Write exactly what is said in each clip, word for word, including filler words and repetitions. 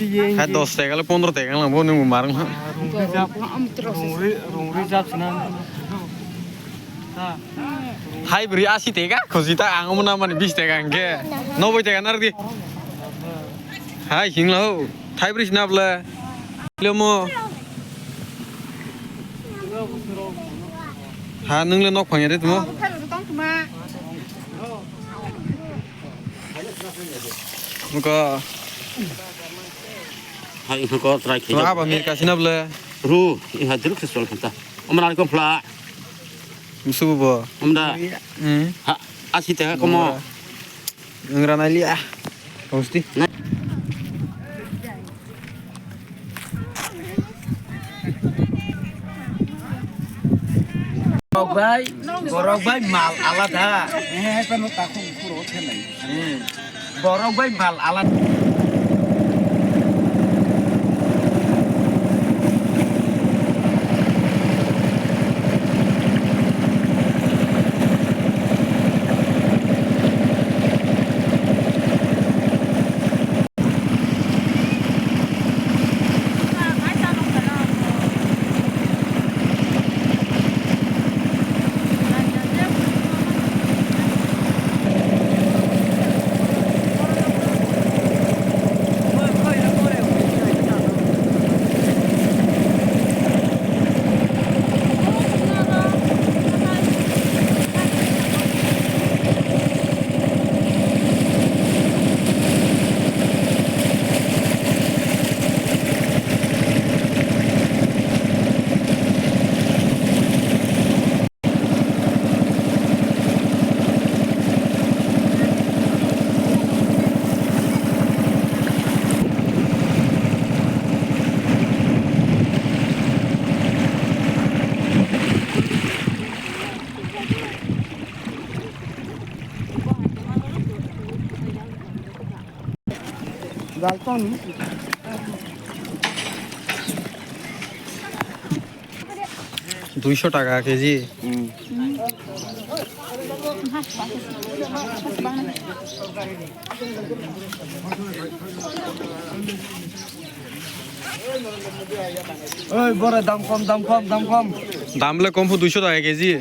Hai dos taka le pondro taka lang bo nung marang. Rung rijak, rung ri-, rung rijak sina. Hai bri asi taka khusi ta ang omo na mani bis taka hingke noboi taka nardi. Hai singla ho. Thai bri sina bla. Lomo. Ha nung le nok phang ya de tumo. Muka. Hai, ko try khe. Wa ba mir kasina ble. Ru, i ha druk se sol khata. Omra ko phla. Musu bo. Omda. Hmm. Ha, asi te komo. Ngra nai li ah. Hosti. Borok bai, borok bai mal alada. Eh, hai pano takhuk khuro khenai. Hmm. Borok bai mal alada. Duisho taka keji. Hmm. Oi, bore dam kom, dam kom, dam kom. Dam le kom phu duisho taka keji.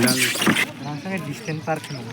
Nang sakhe distance par khe nang.